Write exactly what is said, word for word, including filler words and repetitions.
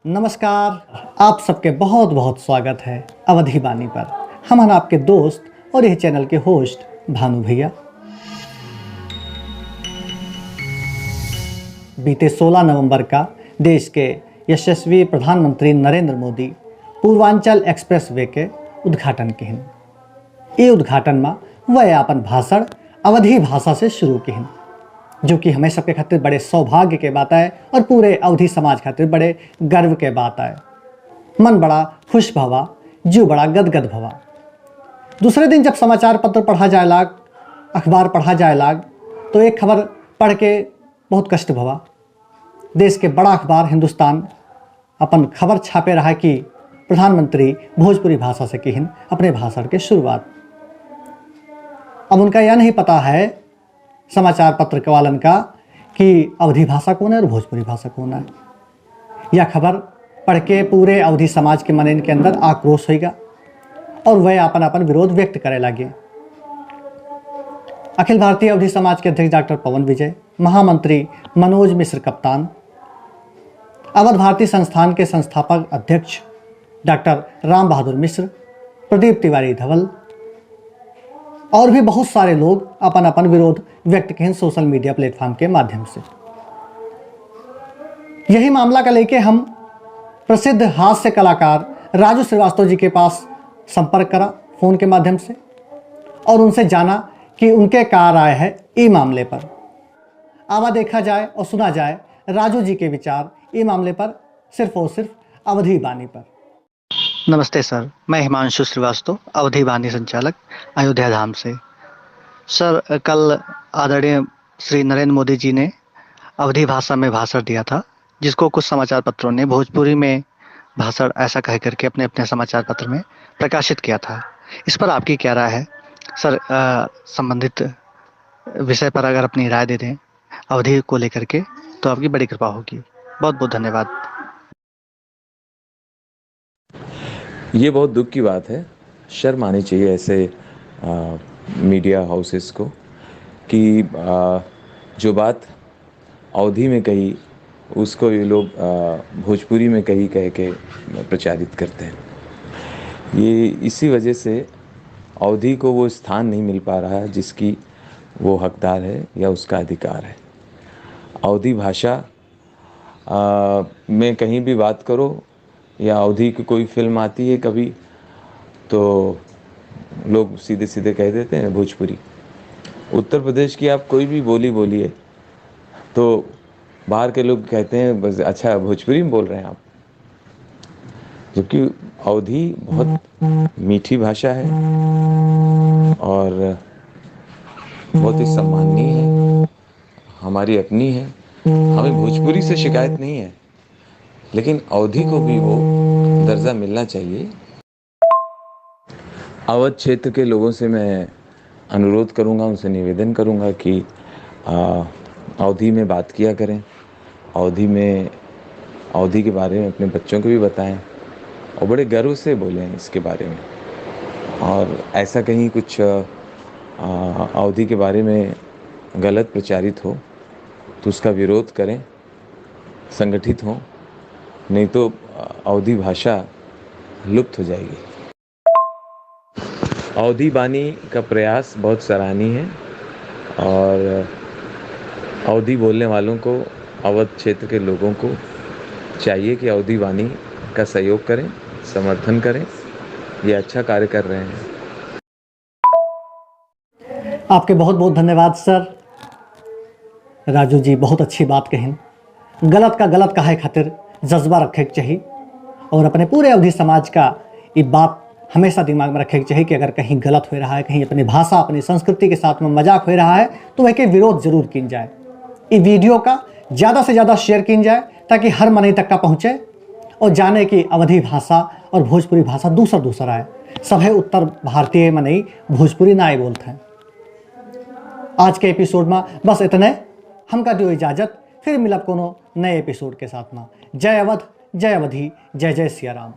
नमस्कार, आप सबके बहुत बहुत स्वागत है अवधी बानी पर। हम हन आपके दोस्त और यह चैनल के होस्ट भानु भैया। बीते सोलह नवंबर का देश के यशस्वी प्रधानमंत्री नरेंद्र मोदी पूर्वांचल एक्सप्रेसवे के उद्घाटन किहिन। ये उद्घाटन मा वह आपन भाषण अवधी भाषा से शुरू किहिन, जो कि हमें सबके खातिर बड़े सौभाग्य के बात है और पूरे अवधी समाज खातिर बड़े गर्व के बात है। मन बड़ा खुश भवा, जीव बड़ा गदगद भवा। दूसरे दिन जब समाचार पत्र पढ़ा जाए लाग, अखबार पढ़ा जाए लाग, तो एक खबर पढ़ के बहुत कष्ट भवा। देश के बड़ा अखबार हिंदुस्तान अपन खबर छापे रहा कि प्रधानमंत्री भोजपुरी भाषा से किहिन अपने भाषण के शुरुआत। अब उनका यह नहीं पता है समाचार पत्र वालन का कि अवधी भाषा कौन है और भोजपुरी भाषा कौन है। यह खबर पढ़ के पूरे अवधी समाज के मनइन के अंदर आक्रोश होइगा और वह अपन अपन विरोध व्यक्त करे लागे। अखिल भारतीय अवधी समाज के अध्यक्ष डॉक्टर पवन विजय, महामंत्री मनोज मिश्र कप्तान, अवध भारती संस्थान के संस्थापक अध्यक्ष डॉक्टर राम बहादुर मिश्र, प्रदीप तिवारी धवल और भी बहुत सारे लोग अपन अपन विरोध व्यक्त किहिन सोशल मीडिया प्लेटफॉर्म के माध्यम से। यही मामला का लेके हम प्रसिद्ध हास्य कलाकार राजू श्रीवास्तव जी के पास संपर्क करा फोन के माध्यम से और उनसे जाना कि उनके का राय है ई मामले पर। आवा देखा जाए और सुना जाए राजू जी के विचार ई मामले पर, सिर्फ और सिर्फ अवधी बानी पर। नमस्ते सर, मैं हिमांशु श्रीवास्तव, अवधी बानी संचालक, अयोध्या धाम से। सर, कल आदरणीय श्री नरेंद्र मोदी जी ने अवधी भाषा में भाषण दिया था, जिसको कुछ समाचार पत्रों ने भोजपुरी में भाषण ऐसा कह करके अपने अपने समाचार पत्र में प्रकाशित किया था। इस पर आपकी क्या राय है सर? अ, संबंधित विषय पर अगर अपनी राय दे दें अवधी को लेकर के, तो आपकी बड़ी कृपा होगी। बहुत बहुत धन्यवाद। ये बहुत दुख की बात है, शर्म आनी चाहिए ऐसे मीडिया हाउसेस को कि आ, जो बात अवधी में कही, उसको ये लोग आ, भोजपुरी में कही कह के प्रचारित करते हैं। ये इसी वजह से अवधी को वो स्थान नहीं मिल पा रहा है जिसकी वो हकदार है या उसका अधिकार है। अवधी भाषा आ, में कहीं भी बात करो या अवधी की कोई फिल्म आती है कभी, तो लोग सीधे सीधे कह देते हैं भोजपुरी। उत्तर प्रदेश की आप कोई भी बोली बोलिए, तो बाहर के लोग कहते हैं, "बस, अच्छा, भोजपुरी में बोल रहे हैं आप।" जबकि अवधी बहुत मीठी भाषा है और बहुत ही सम्माननीय है, हमारी अपनी है। हमें भोजपुरी से शिकायत नहीं है, लेकिन अवधी को भी वो दर्जा मिलना चाहिए। अवध क्षेत्र के लोगों से मैं अनुरोध करूँगा, उनसे निवेदन करूँगा कि आ, अवधी में बात किया करें, अवधी में, अवधी के बारे में अपने बच्चों को भी बताएं और बड़े गर्व से बोलें इसके बारे में। और ऐसा कहीं कुछ आ, अवधी के बारे में गलत प्रचारित हो तो उसका विरोध करें, संगठित हों, नहीं तो अवधी भाषा लुप्त हो जाएगी। अवधी बानी का प्रयास बहुत सराहनीय है और अवधी बोलने वालों को, अवध क्षेत्र के लोगों को चाहिए कि अवधी बानी का सहयोग करें, समर्थन करें। ये अच्छा कार्य कर रहे हैं। आपके बहुत बहुत धन्यवाद सर। राजू जी बहुत अच्छी बात कहिन। गलत का गलत कहे खातिर जज्बा रखे के चाहिए और अपने पूरे अवधी समाज का ये बात हमेशा दिमाग में रखे के चाहिए कि अगर कहीं गलत हो रहा है, कहीं अपनी भाषा, अपनी संस्कृति के साथ में मजाक हो रहा है, तो वह के विरोध जरूर कीन जाए। ये वीडियो का ज़्यादा से ज़्यादा शेयर कीन जाए ताकि हर मनई तक का पहुँचे और जाने कि अवधी भाषा और भोजपुरी भाषा दूसर दूसर आए। सभे उत्तर भारतीय मनई भोजपुरी ना बोलते हैं। आज के एपिसोड में बस इतने। हमका दियो इजाजत, फिर मिलब कोनो नए एपिसोड के साथ में। जय अवध, जय अवधी, जय जय सिया राम।